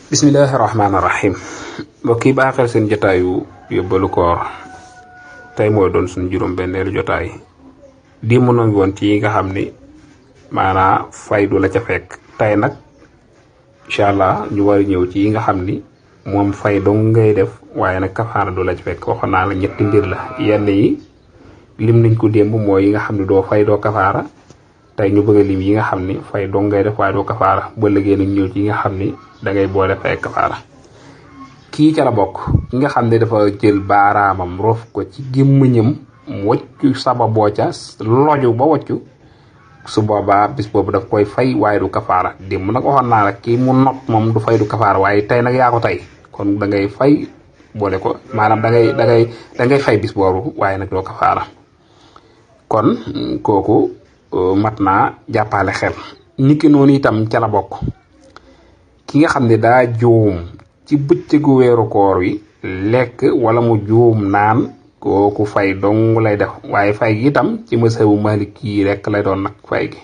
Bismillahirrahmanirrahim. mbokk yi baaxal seen jotaayu yóbbalu koor tey mooy doon suñu juróom-benneelu jotaay di mu ngi woon ci yi nga xam ni maanaa fay du la ca fekk tey nag incha allah ñu war a ñëw ci yi nga xam ni moom fay dong ngay def waaye nag kafaara du la ca fekk. waxoon naa la ñetti mbir la, yenn yi lim nañ ko démb mooy yi nga xam ni doo fay doo kafaara. tey ñu bëgg a lim yi nga xam ni fay dong ngay def waaye doo kafaara ba léegi nag ñëw ci yi nga xam ni da ngay boole fay kafaara. kii ca la bokk ki nga xam ne dafa jël baaraamam rof ko ci gémmiñam waccu sababoo ca loju ba waccu su boobaa bis boobu daf koy fay waaye du kafaara. démb nag waxoon naa la kii mu not moom du fay du kafaara waaye tey nag yaa ko tey kon da ngay fay boole ko maanaam da ngay fay bis boobu waaye nag doo kafaara. kon kooku mat naa jàppale xel. niki noonu itam ca la bokk ki nga xam ne daa juum ci bëccëgu weeru koor wi lekk wala mu juum naan kooku fay dong lay def waaye fay gi itam ci mazhabu Malik yi rek lay doon nag fay gi.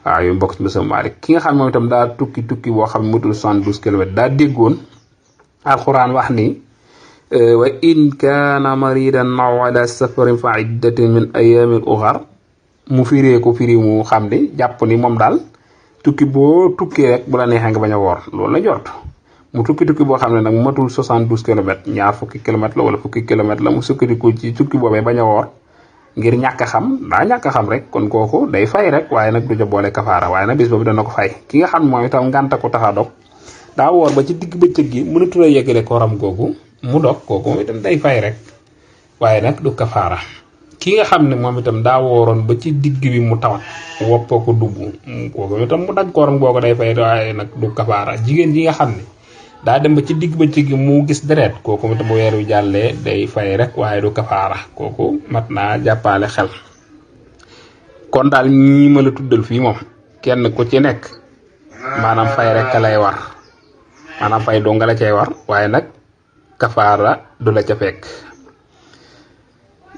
waaw yu mbokk ci mazhabu Malik ki nga xam ne moom itam daa tukki boo xam ne mutul 72 kilomètres daa déggoon alxuraan wax ni wa in kaana maridan aw ala safarin fa iddatin min ayamin uxar mu firee ko firi mu xam ne jàpp ni moom daal tukki boo tukkee rek bu la neexee nga bañ a woor loolu la jort. mu tukki boo xam ne nag matul 72 kilomètres ñaar fukki kilomètres la wala fukki kilomètres la mu sukkandiku ci tukki boobee bañ a woor ngir ñàkk a xam rek kon kooku day fay rek waaye nag du ca boole kafaara waaye nag bis boobu dana ko fay. ki nga xam ne moom itam ngànta ko tax a dog daa woor ba ci digg bëccëg gi mënatul a yeggale kooram googu mu dog kooku moom itam day fay rek waaye nag du kafaara. ki nga xam ne moom itam daa wooroon ba ci digg bi mu tawat woppoo ko dugg kooku itam mu dagg kooram googu day fay waaye nag du kafaara. jigéen ji nga xam ne daa dem ba ci digg ba ci gi mu gis deret kooku itam bu weer wi jàllee day fay rek waaye du kafaara. kooku mat naa jàppale xel. kon daal ñi ma la tuddal fii moom kenn ku ci nekk maanaam fay rek lay war maanaam fay doo nga la cay war waaye nag kafaara du la ca fekk.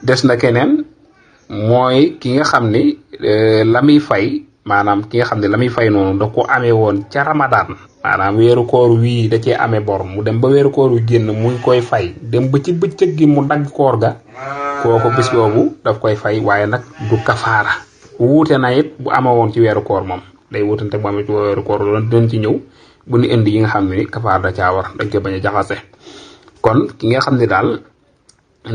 des na keneen mooy ki nga xam ni la muy fay maanaam ki nga xam ne la muy fay noonu da ko amee woon ca Ramadan maanaam weeru koor wii da cee amee bor mu dem ba weeru koor wi génn muy koy fay dem ba ci bëccëg gi mu dagg koor ga kooku bis boobu daf koy fay waaye nag du kafaara. wuute na it bu amee woon ci weeru koor moom day wuutante bu amee ci weeru koor loolu dinañ ci ñëw bu ñu indi yi nga xam ne ni kafaara da caa war dañ koy bañ a jaxase. kon ki nga xam ne daal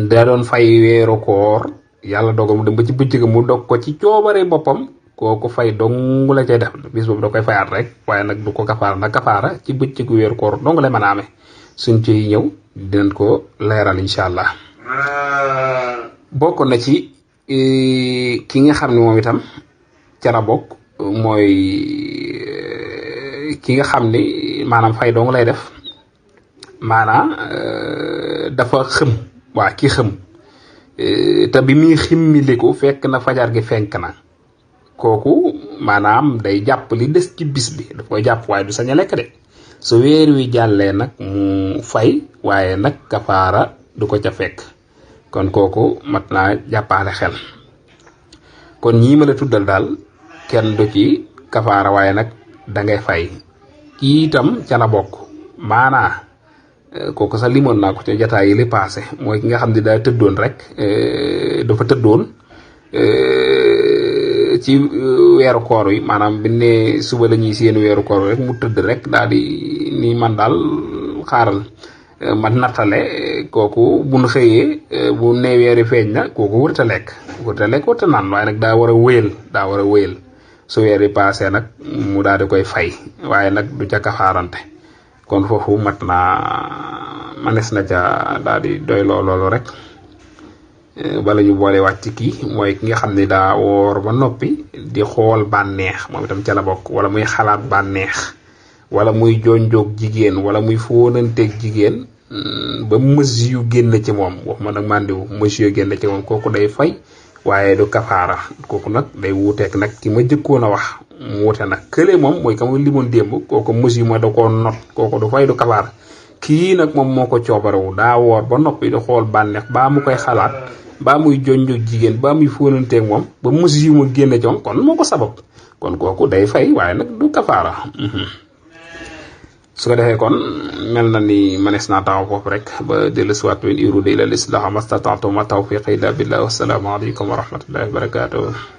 da doon fay weeru koor yàlla dogal mu dem ba ci bëccëg mu dog ko ci coobare boppam kooku fay dong la cay def bis boobu da koy fayaat rek waaye nag du ko kafaara nag kafaara ci bëccëgu weeru koor dong la mën a amee. suñ ci ñëw dinañ ko leeral incha allah. bokk na ci ki nga xam ne moom itam ca la bokk mooy ki nga xam ni maanaam fay dong lay def maanaam dafa xëm. waa ki xëm te bi muy ximmiliku fekk na fajar gi fenk na kooku maanaam day jàpp li des ci bis bi daf koy jàpp waaye du sañ a lekk de su weer wi jàllee nag mu fay waaye nag kafaara du ko ca fekk. kon kooku mat naa jàppaale xel. kon ñii ma la tuddal daal kenn du ci kafaara waaye nag da ngay fay. kii itam ca la bokk maanaa kooku sax limoon naa ko ca jataay yi li passé mooy ki nga xam ne daa tëddoon rek dafa tëddoon ci weeru koor wi maanaam bi ne suba la ñuy seen weeru koor wi rek mu tëdd rek daal di ni man daal xaaral man nattale kooku bu nu xëyee bu ne weeri feeñ na kooku wërta lekk wërta naan waaye nag daa war a wéyal su weer yi passé nag mu daal di koy fay waaye nag du ca kafaarante. kon foofu mat naa manes na ca daal di doy loolu rek bala ñu boole wàcc kii mooy ki nga xam ne daa woor ba noppi di xool bànneex moom itam ca la bokk wala muy xalaat bànneex wala muy jonjoog jigéen wala muy fóonanteeg jigéen ba mës yu génn ci moom waxuma nag mandiwu mës yu génn ci moom kooku day fay waaye du kafaara. kooku nag day wuuteeg nag ki ma jëkkoon a wax mu wute nag kële moom mooy ka ma limoon démb kooku mës yu ma da koo not kooku du fay du kafaara. kii nag moom moo ko coobarewu daa woor ba noppi di xool bànneex baa mu koy xalaat baa muy jonjoog jigéen baa muy fóonanteeg moom ba mës yu ma génn ci moom kon moo ko sabab kon kooku day fay waaye nag du kafaara. su ko defee kon mel na ni manees naa taxaw foofu rek ba dellu siwaat in uriidu illa al-islaaha mastata'tu wa ma tawfiqi illa billah. Wassalaamu aleykum wa rahmatullahi wa barakatuh.